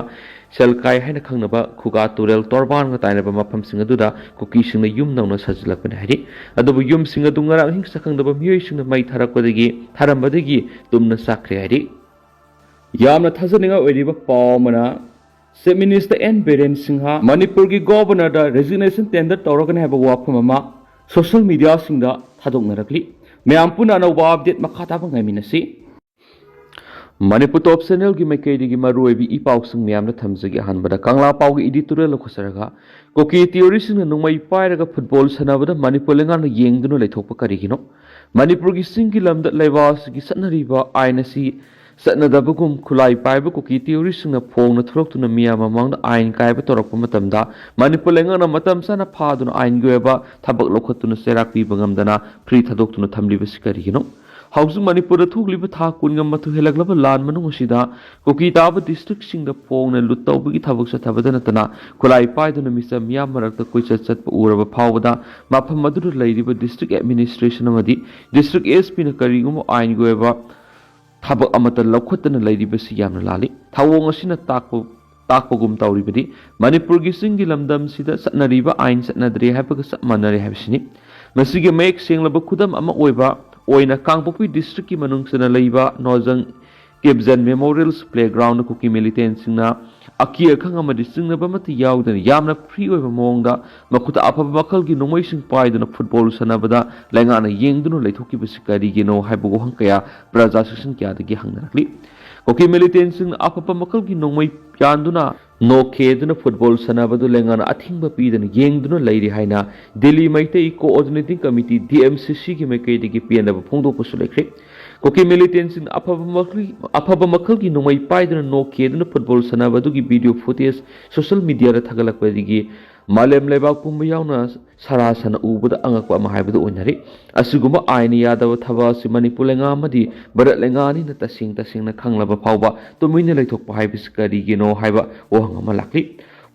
ꯁꯦꯜꯀꯥꯏ ꯍꯥꯏꯅ ꯈꯪꯅꯕ ꯈꯨꯒꯥ ꯇꯨꯔꯦꯜ ꯇꯣꯔꯕꯥꯟꯒ ꯇꯥꯏꯅꯕ ꯃꯐꯝꯁꯤꯡ ꯑꯗꯨꯗ ꯀꯨꯀꯤꯁꯤꯡꯅ ꯌꯨꯝ ꯅꯧꯅ ꯁꯥꯖꯤꯜꯂꯛꯄꯅꯤ ꯍꯥꯏꯔꯤ꯫ ꯑꯗꯨꯕꯨ ꯌꯨꯝꯁꯤꯡ ꯑꯗꯨ ꯉꯔꯥꯡ ꯑꯍꯤꯡ ꯁꯛꯈꯪꯗꯕ ꯃꯤꯑꯣꯏꯁꯤꯡꯅ ꯃꯩ ꯊꯥꯔꯛꯄꯗꯒꯤ, ꯊꯥꯔꯝꯕꯗꯒꯤ ꯇꯨꯝꯅ ꯆꯥꯛꯈ꯭ꯔꯦ ꯍꯥꯏꯔꯤ꯫ ꯌꯥꯝꯅ ꯊꯥꯖꯅꯤꯡꯉꯥꯏ ꯑꯣꯏꯔꯤꯕ ꯄꯥꯎ ꯑꯃꯅ, chief minister N Biren Singh ꯃꯅꯤꯄꯨꯔꯒꯤ ꯒꯣꯚꯔꯅꯔꯗ ꯔꯦꯖꯤꯒꯅꯦꯁꯟ ꯇꯦꯟꯗꯔ ꯇꯧꯔꯒꯅꯤ ꯍꯥꯏꯕ ꯋꯥꯐꯝ ꯑꯃ ꯁꯣꯁꯤꯌꯦꯜ ꯃꯤꯗꯤꯌꯥꯁꯤꯡꯗ ꯊꯥꯗꯣꯛꯅꯔꯛꯂꯤ꯫ ꯃꯌꯥꯝ ꯄꯨꯟꯅ ꯑꯅꯧꯕ ꯑꯞꯗꯦꯠ ꯃꯈꯥ ꯇꯥꯕ ꯉꯥꯏꯃꯤꯟꯅꯁꯤ꯫ ꯃꯅꯤꯄꯨꯔ ꯇꯣꯞ ꯆꯦꯅꯦꯜꯒꯤ ꯃꯥꯏꯀꯩꯗꯒꯤ ꯃꯔꯨꯑꯣꯏꯕ ꯏ ꯄꯥꯎꯁꯤꯡ ꯃꯌꯥꯝꯗ ꯊꯝꯖꯒꯦ꯫ ꯑꯍꯥꯟꯕꯗ ꯀꯪꯂꯥ ꯄꯥꯎꯒꯤ ꯏꯗꯤꯇꯣꯔꯤꯌꯦꯜ ꯂꯧꯈꯠꯆꯔꯒ, ꯀꯨꯀꯤ ꯇꯤꯑꯣꯔꯤꯁꯤꯡꯅ ꯅꯣꯡꯃꯩ ꯄꯥꯏꯔꯒ ꯐꯨꯠꯕꯣꯜ ꯁꯥꯟꯅꯕꯗ ꯃꯅꯤꯄꯨꯔ ꯂꯩꯉꯥꯛꯅ ꯌꯦꯡꯗꯨꯅ ꯂꯩꯊꯣꯛꯄ ꯀꯔꯤꯒꯤꯅꯣ? ꯃꯅꯤꯄꯨꯔꯒꯤ ꯆꯤꯡꯒꯤ ꯂꯝꯗ ꯂꯩꯕꯥꯛ ꯑꯁꯤꯒꯤ ꯆꯠꯅꯔꯤꯕ ꯑꯥꯏꯟ ꯑꯁꯤ ꯆꯠꯅꯗꯕꯒꯨꯝ ꯈꯨꯠꯂꯥꯏ ꯄꯥꯏꯕ ꯀꯨꯀꯤ ꯇꯤꯑꯣꯔꯤꯁꯤꯡꯅ ꯐꯣꯡꯅ ꯊꯣꯛꯂꯛꯇꯨꯅ ꯃꯤꯌꯥꯝ ꯃꯃꯥꯡꯗ ꯑꯥꯏꯟ ꯀꯥꯏꯕ ꯇꯧꯔꯛꯄ ꯃꯇꯝꯗ ꯃꯅꯤꯄꯨꯔ ꯂꯩꯉꯥꯛꯅ ꯃꯇꯝ ꯆꯥꯅ ꯐꯥꯗꯨꯅ ꯑꯥꯏꯟꯒꯤ ꯑꯣꯏꯕ ꯊꯕꯛ ꯂꯧꯈꯠꯇꯨꯅ ꯆꯩꯔꯥꯛ ꯄꯤꯕ ꯉꯝꯗꯅ ꯐ꯭ꯔꯤ ꯊꯥꯗꯣꯛꯇꯨꯅ ꯊꯝꯂꯤꯕꯁꯤ ꯀꯔꯤꯒꯤꯅꯣ? ꯍꯧꯖꯤꯛ ꯃꯅꯤꯄꯨꯔꯗ ꯊꯣꯛꯂꯤꯕ ꯊꯥ ꯀꯨꯟꯒ ꯃꯥꯊꯣꯏ ꯍꯦꯜꯂꯛꯂꯕ ꯂꯥꯟ ꯃꯅꯨꯡ ꯑꯁꯤꯗ ꯀꯨꯀꯤ ꯇꯥꯕ ꯗꯤꯁꯇ꯭ꯔꯤꯛꯁꯤꯡꯗ ꯐꯣꯡꯅ ꯂꯨꯠ ꯇꯧꯕꯒꯤ ꯊꯕꯛ ꯆꯠꯊꯕꯗ ꯅꯠꯇꯅ ꯈꯨꯠꯂꯥꯏ ꯄꯥꯏꯗꯨꯅ ꯃꯤꯆꯝ ꯃꯤꯌꯥꯝ ꯃꯔꯛꯇ ꯀꯣꯏꯆꯠ ꯆꯠꯄ ꯎꯔꯕ ꯐꯥꯎꯕꯗ ꯃꯐꯝ ꯑꯗꯨꯗ ꯂꯩꯔꯤꯕ ꯗꯤꯁꯇ꯭ꯔꯤꯛ ꯑꯦꯗꯃꯤꯅꯤꯁꯇ꯭ꯔꯦꯁꯟ ꯑꯃꯗꯤ ꯗꯤꯁꯇ꯭ꯔꯤꯛ ꯑꯦꯁ ꯄꯤꯅ ꯀꯔꯤꯒꯨꯝꯕ ꯑꯥꯏꯟꯒꯤ ꯑꯣꯏꯕ ꯊꯕꯛ ꯑꯃꯠꯇ ꯂꯧꯈꯠꯇꯅ ꯂꯩꯔꯤꯕꯁꯤ ꯌꯥꯝꯅ ꯂꯥꯜꯂꯤ꯫ ꯊꯧꯑꯣꯡ ꯑꯁꯤꯅ ꯇꯥꯛꯄ ꯇꯥꯛꯄꯒꯨꯝ ꯇꯧꯔꯤꯕꯗꯤ ꯃꯅꯤꯄꯨꯔꯒꯤ ꯆꯤꯡꯒꯤ ꯂꯝꯗꯝꯁꯤꯗ ꯆꯠꯅꯔꯤꯕ ꯑꯥꯏꯟ ꯆꯠꯅꯗ꯭ꯔꯦ ꯍꯥꯏꯕꯒ ꯆꯞ ꯃꯥꯟꯅꯔꯦ ꯍꯥꯏꯕꯁꯤꯅꯤ꯫ ꯃꯁꯤꯒꯤ ꯃꯌꯦꯛ ꯁꯦꯡꯂꯕ ꯈꯨꯗꯝ ꯑꯃ ꯑꯣꯏꯕ ꯑꯣꯏꯅ ꯀꯥꯡꯄꯣꯛꯄꯤ ꯗꯤꯁꯇ꯭ꯔꯤꯛꯀꯤ ꯃꯅꯨꯡ ꯆꯟꯅ ꯂꯩꯕ ꯅꯣꯖꯪ ꯀꯦꯞꯖꯟ ꯃꯦꯃꯣꯔꯤꯌꯦꯜ ꯄ꯭ꯂꯦꯒ꯭ꯔꯥꯎꯟꯗ ꯀꯨꯀꯤ ꯃꯤꯂꯤꯇꯦꯟꯁꯤꯡꯅ ꯑꯀꯤ ꯑꯈꯪ ꯑꯃꯗꯤ ꯆꯤꯡꯅꯕ ꯑꯃꯠꯇ ꯌꯥꯎꯗꯅ ꯌꯥꯝꯅ ꯐ꯭ꯔꯤ ꯑꯣꯏꯕ ꯃꯑꯣꯡꯗ ꯃꯈꯨꯠꯇ ꯑꯐꯕ ꯃꯈꯜꯒꯤ ꯅꯣꯡꯃꯩꯁꯤꯡ ꯄꯥꯏꯗꯨꯅ ꯐꯨꯠꯕꯣꯜ ꯁꯥꯟꯅꯕꯗ ꯂꯩꯉꯥꯛꯅ ꯌꯦꯡꯗꯨꯅ ꯂꯩꯊꯣꯛꯈꯤꯕꯁꯤ ꯀꯔꯤꯒꯤꯅꯣ ꯍꯥꯏꯕ ꯋꯥꯍꯪ ꯀꯌꯥ ꯄ꯭ꯔꯖꯥ ꯁꯦꯁꯟ ꯀꯌꯥꯗꯒꯤ ꯍꯪꯅꯔꯛꯂꯤ꯫ ꯀꯨꯀꯤ ꯃꯤꯂꯤꯇꯦꯟꯁꯤꯡꯅ ꯑꯐꯕ ꯃꯈꯜꯒꯤ ꯅꯣꯡꯃꯩ ꯌꯥꯟꯗꯨꯅ ꯅꯣꯛꯈꯦꯗꯨꯅ ꯐꯨꯠꯕꯣꯜ ꯁꯥꯟꯅꯕꯗꯨ ꯂꯩꯉꯥꯛꯅ ꯑꯊꯤꯡꯕ ꯄꯤꯗꯅ ꯌꯦꯡꯗꯨꯅ ꯂꯩꯔꯤ ꯍꯥꯏꯅ Delhi Meitei coordinating committee, D M C ꯁꯤꯒꯤ ꯃꯥꯏꯀꯩꯗꯒꯤ ꯄꯦꯟꯗꯕ ꯐꯣꯡꯗꯣꯛꯄꯁꯨ ꯂꯩꯈ꯭ꯔꯦ꯫ ꯀꯨꯀꯤ ꯃꯤꯂꯤꯇꯦꯟꯁꯤꯡꯅ ꯑꯐꯕ ꯃꯈꯜ-, ꯑꯐꯕ ꯃꯈꯜꯒꯤ ꯅꯣꯡꯃꯩ ꯄꯥꯏꯗꯨꯅ ꯅꯣꯛꯈꯦꯗꯨꯅ ꯐꯨꯠꯕꯣꯜ ꯁꯥꯟꯅꯕ ꯑꯗꯨꯒꯤ ꯚꯤꯗꯤꯑꯣ ꯐꯨꯇꯦꯖ ꯁꯣꯁꯤꯌꯦꯜ ꯃꯤꯗꯤꯌꯥꯗ ꯊꯥꯒꯠꯂꯛꯄꯗꯒꯤ ꯃꯥꯂꯦꯝ ꯂꯩꯕꯥꯛ ꯄꯨꯝꯕ ꯌꯥꯎꯅ ꯁꯔꯥ ꯁꯟꯅ ꯎꯕꯗ ꯑꯉꯛꯄ ꯑꯃ ꯍꯥꯏꯕꯗꯨ ꯑꯣꯏꯅꯔꯤ꯫ ꯑꯁꯤꯒꯨꯝꯕ ꯑꯥꯏꯟꯅ ꯌꯥꯗꯕ ꯊꯕꯛ ꯑꯁꯤ ꯃꯅꯤꯄꯨꯔ ꯂꯩꯉꯥꯛ ꯑꯃꯗꯤ ꯚꯥꯔꯠ ꯂꯩꯉꯥꯛ ꯑꯅꯤꯅ ꯇꯁꯦꯡ ꯇꯁꯦꯡꯅ ꯈꯪꯂꯕ ꯐꯥꯎꯕ ꯇꯨꯃꯤꯟꯅ ꯂꯩꯊꯣꯛꯄ ꯍꯥꯏꯕꯁꯤ ꯀꯔꯤꯒꯤꯅꯣ ꯍꯥꯏꯕ ꯋꯥꯍꯪ ꯑꯃ ꯂꯥꯛꯂꯤ꯫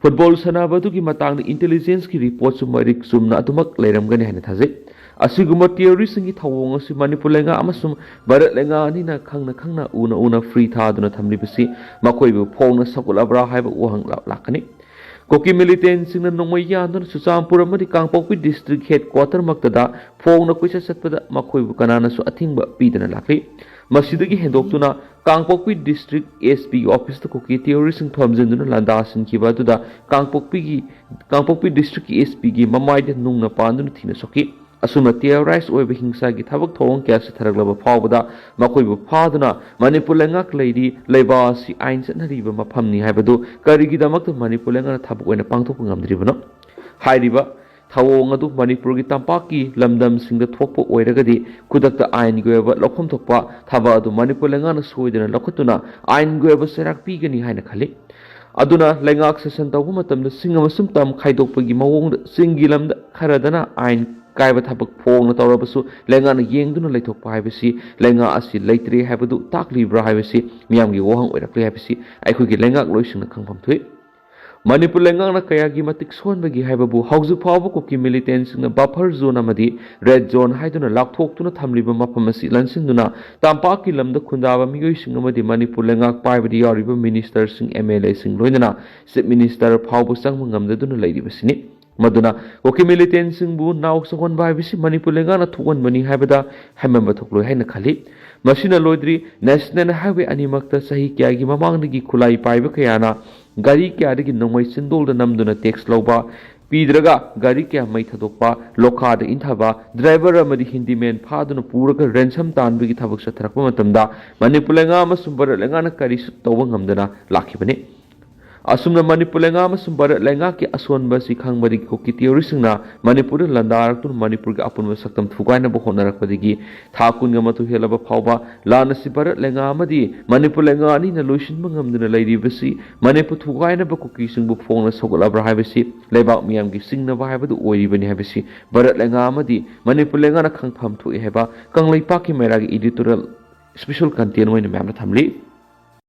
ꯐꯨꯠꯕꯣꯜ ꯁꯥꯟꯅꯕ ꯑꯗꯨꯒꯤ ꯃꯇꯥꯡꯗ ꯏꯟꯇꯦꯂꯤꯖꯦꯟꯁꯀꯤ ꯔꯤꯄꯣꯔꯠꯁꯨ ꯃꯔꯤꯛ ꯆꯨꯝꯅ ꯑꯗꯨꯃꯛ ꯂꯩꯔꯝꯒꯅꯤ ꯍꯥꯏꯅ ꯊꯥꯖꯩ꯫ ꯑꯁꯤꯒꯨꯝꯕ ꯇꯦꯔꯣꯔꯤꯁꯁꯤꯡꯒꯤ ꯊꯧꯑꯣꯡ ꯑꯁꯤ ꯃꯅꯤꯄꯨꯔ ꯂꯩꯉꯥꯛ ꯑꯃꯁꯨꯡ ꯚꯥꯔꯠ ꯂꯩꯉꯥꯛ ꯑꯅꯤꯅ ꯈꯪꯅ ꯈꯪꯅ ꯎꯅ ꯎꯅ ꯐ꯭ꯔꯤ ꯊꯥꯗꯨꯅ ꯊꯝꯂꯤꯕꯁꯤ ꯃꯈꯣꯏꯕꯨ ꯐꯣꯡꯅ ꯁꯧꯒꯠꯂꯕ꯭ꯔꯥ ꯍꯥꯏꯕ ꯋꯥꯍꯪ ꯂꯥꯛ-, ꯂꯥꯛꯀꯅꯤ꯫ ꯀꯨꯀꯤ ꯃꯤꯂꯤꯇꯦꯟꯁꯤꯡꯅ ꯅꯣꯡꯃꯩ ꯌꯥꯟꯗꯨꯅ ꯆꯨꯔꯆꯥꯟꯄꯨꯔ ꯑꯃꯗꯤ ꯀꯥꯡꯄꯣꯛꯄꯤ ꯗꯤꯁꯇ꯭ꯔꯤꯛ ꯍꯦꯗ ꯀ꯭ꯋꯥꯇꯔꯃꯛꯇꯗ ꯐꯣꯡꯅ ꯀꯣꯏꯆꯠ ꯆꯠꯄꯗ ꯃꯈꯣꯏꯕꯨ ꯀꯅꯥꯅꯁꯨ ꯑꯊꯤꯡꯕ ꯄꯤꯗꯅ ꯂꯥꯛꯂꯤ꯫ ꯃꯁꯤꯗꯒꯤ ꯍꯦꯟꯗꯣꯛꯇꯨꯅ ꯀꯥꯡꯄꯣꯛꯄꯤ ꯗꯤꯁꯇ꯭ꯔꯤꯛ ꯑꯦꯁ ꯄꯤꯒꯤ ꯑꯣꯐꯤꯁꯇ ꯀꯨꯀꯤ ꯇꯦꯔꯣꯔꯤꯁꯁꯤꯡ ꯊꯣꯝꯖꯤꯟꯗꯨꯅ ꯂꯥꯟꯗꯥꯁꯤꯟꯈꯤꯕ ꯑꯗꯨꯗ ꯀꯥꯡꯄꯣꯛꯄꯤꯒꯤ, ꯀꯥꯡꯄꯣꯛꯄꯤ ꯗꯤꯁꯇ꯭ꯔꯤꯛꯀꯤ ꯑꯦꯁ ꯄꯤꯒꯤ ꯃꯃꯥꯏꯗ ꯅꯨꯡꯅ ꯄꯥꯟꯗꯨꯅ ꯊꯤꯅ ꯁꯣꯛꯈꯤ꯫ ꯑꯁꯨꯝꯅ ꯇꯦꯔꯣꯔꯥꯏꯁ ꯑꯣꯏꯕ ꯍꯤꯡꯁꯥꯒꯤ ꯊꯕꯛ ꯊꯧꯑꯣꯡ ꯀꯌꯥ ꯆꯠꯊꯔꯛꯂꯕ ꯐꯥꯎꯕꯗ ꯃꯈꯣꯏꯕꯨ ꯐꯥꯗꯨꯅ ꯃꯅꯤꯄꯨꯔ ꯂꯩꯉꯥꯛ ꯂꯩꯔꯤ, ꯂꯩꯕꯥꯛ ꯑꯁꯤ ꯑꯥꯏꯟ ꯆꯠꯅꯔꯤꯕ ꯃꯐꯝꯅꯤ ꯍꯥꯏꯕꯗꯨ ꯀꯔꯤꯒꯤꯗꯃꯛꯇ ꯃꯅꯤꯄꯨꯔ ꯂꯩꯉꯥꯛꯅ ꯊꯕꯛ ꯑꯣꯏꯅ ꯄꯥꯡꯊꯣꯛꯄ ꯉꯝꯗ꯭ꯔꯤꯕꯅꯣ? ꯍꯥꯏꯔꯤꯕ ꯊꯧꯑꯣꯡ ꯑꯗꯨ ꯃꯅꯤꯄꯨꯔꯒꯤ ꯇꯝꯄꯥꯛꯀꯤ ꯂꯝꯗꯝꯁꯤꯡꯗ ꯊꯣꯛꯄ ꯑꯣꯏꯔꯒꯗꯤ ꯈꯨꯗꯛꯇ ꯑꯥꯏꯟꯒꯤ ꯑꯣꯏꯕ ꯂꯧꯐꯝ ꯊꯣꯛꯄ ꯊꯕꯛ ꯑꯗꯨ ꯃꯅꯤꯄꯨꯔ ꯂꯩꯉꯥꯛꯅ ꯁꯣꯏꯗꯅ ꯂꯧꯈꯠꯇꯨꯅ ꯑꯥꯏꯟꯒꯤ ꯑꯣꯏꯕ ꯆꯩꯔꯥꯛ ꯄꯤꯒꯅꯤ ꯍꯥꯏꯅ ꯈꯜꯂꯤ꯫ ꯑꯗꯨꯅ ꯂꯩꯉꯥꯛ ꯁꯦꯁꯟ ꯇꯧꯕ ꯃꯇꯝꯗ ꯆꯤꯡ ꯑꯃꯁꯨꯡ ꯇꯝ ꯈꯥꯏꯗꯣꯛꯄꯒꯤ ꯃꯑꯣꯡꯗ ꯆꯤꯡꯒꯤ ꯂꯝꯗ ꯈꯔꯗꯅ ꯑꯥꯏꯟ ꯀꯥꯏꯕ ꯊꯕꯛ ꯐꯣꯡꯅ ꯇꯧꯔꯕꯁꯨ ꯂꯩꯉꯥꯛꯅ ꯌꯦꯡꯗꯨꯅ ꯂꯩꯊꯣꯛꯄ ꯍꯥꯏꯕꯁꯤ ꯂꯩꯉꯥꯛ ꯑꯁꯤ ꯂꯩꯇ꯭ꯔꯦ ꯍꯥꯏꯕꯗꯨ ꯇꯥꯛꯂꯤꯕ꯭ꯔꯥ ꯍꯥꯏꯕꯁꯤ ꯃꯤꯌꯥꯝꯒꯤ ꯋꯥꯍꯪ ꯑꯣꯏꯔꯛꯂꯤ ꯍꯥꯏꯕꯁꯤ ꯑꯩꯈꯣꯏꯒꯤ ꯂꯩꯉꯥꯛꯂꯣꯏꯁꯤꯡꯅ ꯈꯪꯐꯝ ꯊꯣꯛꯏ꯫ ꯃꯅꯤꯄꯨꯔ ꯂꯩꯉꯥꯛꯅ ꯀꯌꯥꯒꯤ ꯃꯇꯤꯛ ꯁꯣꯟꯕꯒꯦ ꯍꯥꯏꯕꯕꯨ ꯍꯧꯖꯤꯛ ꯐꯥꯎꯕ ꯀꯨꯀꯤ ꯃꯤꯂꯤꯇꯦꯟꯁꯤꯡꯅ ꯕꯐꯔ ꯖꯣꯟ ꯑꯃꯗꯤ ꯔꯦꯗ ꯖꯣꯟ ꯍꯥꯏꯗꯨꯅ ꯂꯥꯞꯊꯣꯛꯇꯨꯅ ꯊꯝꯂꯤꯕ ꯃꯐꯝ ꯑꯁꯤ ꯂꯟꯁꯤꯟꯗꯨꯅ ꯇꯝꯄꯥꯛꯀꯤ ꯂꯝꯗ ꯈꯨꯟꯗꯥꯕ ꯃꯤꯑꯣꯏꯁꯤꯡ ꯑꯃꯗꯤ ꯃꯅꯤꯄꯨꯔ ꯂꯩꯉꯥꯛ ꯄꯥꯏꯕꯗ ꯌꯥꯎꯔꯤꯕ ꯃꯤꯅꯤꯁꯇꯔꯁꯤꯡ, ꯑꯦꯝ ꯑꯦꯜ ꯑꯦꯁꯤꯡ ꯂꯣꯏꯅꯅ ꯆꯤꯐ ꯃꯤꯅꯤꯁꯇꯔ ꯐꯥꯎꯕ ꯆꯪꯕ ꯉꯝꯗꯗꯨꯅ ꯂꯩꯔꯤꯕꯁꯤꯅꯤ꯫ ꯃꯗꯨꯅ ꯀꯨꯀꯤ ꯃꯤꯂꯤꯇꯦꯟꯁꯤꯡꯕꯨ ꯅꯥꯎ ꯆꯥꯎꯍꯟꯕ ꯍꯥꯏꯕꯁꯤ ꯃꯅꯤꯄꯨꯔ ꯂꯩꯉꯥꯛꯅ ꯊꯣꯛꯍꯟꯕꯅꯤ ꯍꯥꯏꯕꯗ ꯍꯥꯏꯃꯟꯕ ꯊꯣꯛꯂꯣꯏ ꯍꯥꯏꯅ ꯈꯜꯂꯤ꯫ ꯃꯁꯤꯅ ꯂꯣꯏꯗ꯭ꯔꯤ, ꯅꯦꯁꯅꯦꯜ ꯍꯥꯏꯋꯦ ꯑꯅꯤꯃꯛꯇ ꯆꯍꯤ ꯀꯌꯥꯒꯤ ꯃꯃꯥꯡꯗꯒꯤ ꯈꯨꯠꯂꯥꯏ ꯄꯥꯏꯕ ꯀꯌꯥꯅ ꯒꯥꯔꯤ ꯀꯌꯥꯗꯒꯤ ꯅꯣꯡꯃꯩ ꯆꯤꯟꯗꯣꯜꯗ ꯅꯝꯗꯨꯅ ꯇꯦꯛꯁ ꯂꯧꯕ, ꯄꯤꯗ꯭ꯔꯒ ꯒꯥꯔꯤ ꯀꯌꯥ ꯃꯩ ꯊꯥꯗꯣꯛꯄ, ꯂꯣꯈꯥꯗ ꯏꯟꯊꯕ, ꯗ꯭ꯔꯥꯏꯚꯔ ꯑꯃꯗꯤ ꯍꯤꯟꯗꯤꯃꯦꯟ ꯐꯥꯗꯨꯅ ꯄꯨꯔꯒ ꯔꯦꯟꯁꯝ ꯇꯥꯟꯕꯒꯤ ꯊꯕꯛ ꯆꯠꯊꯔꯛꯄ ꯃꯇꯝꯗ ꯃꯅꯤꯄꯨꯔ ꯂꯩꯉꯥꯛ ꯑꯃꯁꯨꯡ ꯚꯥꯔꯠ ꯂꯩꯉꯥꯛꯅ ꯀꯔꯤꯁꯨ ꯇꯧꯕ ꯉꯝꯗꯅ ꯂꯥꯛꯈꯤꯕꯅꯤ꯫ ꯑꯁꯨꯝꯅ ꯃꯅꯤꯄꯨꯔ ꯂꯩꯉꯥꯛ ꯑꯃꯁꯨꯡ ꯚꯥꯔꯠ ꯂꯩꯉꯥꯛꯀꯤ ꯑꯁꯣꯟꯕ ꯑꯁꯤ ꯈꯪꯕꯗꯒꯤ ꯀꯨꯀꯤ ꯇꯤꯑꯣꯔꯤꯁꯤꯡꯅ ꯃꯅꯤꯄꯨꯔꯗ ꯂꯥꯟꯗꯥꯔꯛꯇꯨꯅ ꯃꯅꯤꯄꯨꯔꯒꯤ ꯑꯄꯨꯟꯕ ꯁꯛꯇꯝ ꯊꯨꯒꯥꯏꯅꯕ ꯍꯣꯠꯅꯔꯛꯄꯗꯒꯤ ꯊꯥ ꯀꯨꯟꯒ ꯃꯥꯊꯣꯏ ꯍꯦꯜꯂꯕ ꯐꯥꯎꯕ ꯂꯥꯟ ꯑꯁꯤ ꯚꯥꯔꯠ ꯂꯩꯉꯥꯛ ꯑꯃꯗꯤ ꯃꯅꯤꯄꯨꯔ ꯂꯩꯉꯥꯛ ꯑꯅꯤꯅ ꯂꯣꯏꯁꯤꯟꯕ ꯉꯝꯗꯅ ꯂꯩꯔꯤꯕꯁꯤ ꯃꯅꯤꯄꯨꯔ ꯊꯨꯒꯥꯏꯅꯕ ꯀꯨꯀꯤꯁꯤꯡꯕꯨ ꯐꯣꯡꯅ ꯁꯧꯒꯠꯂꯕ꯭ꯔꯥ ꯍꯥꯏꯕꯁꯤ ꯂꯩꯕꯥꯛ ꯃꯤꯌꯥꯝꯒꯤ ꯆꯤꯡꯅꯕ ꯍꯥꯏꯕꯗꯨ ꯑꯣꯏꯔꯤꯕꯅꯤ ꯍꯥꯏꯕꯁꯤ ꯚꯥꯔꯠ ꯂꯩꯉꯥꯛ ꯑꯃꯗꯤ ꯃꯅꯤꯄꯨꯔ ꯂꯩꯉꯥꯛꯅ ꯈꯪꯐꯝ ꯊꯣꯛꯏ ꯍꯥꯏꯕ ꯀꯪꯂꯩꯄꯥꯛꯀꯤ ꯃꯩꯔꯥꯒꯤ editorial special content ꯑꯣꯏꯅ ꯃꯌꯥꯝꯅ ꯊꯝꯂꯤ꯫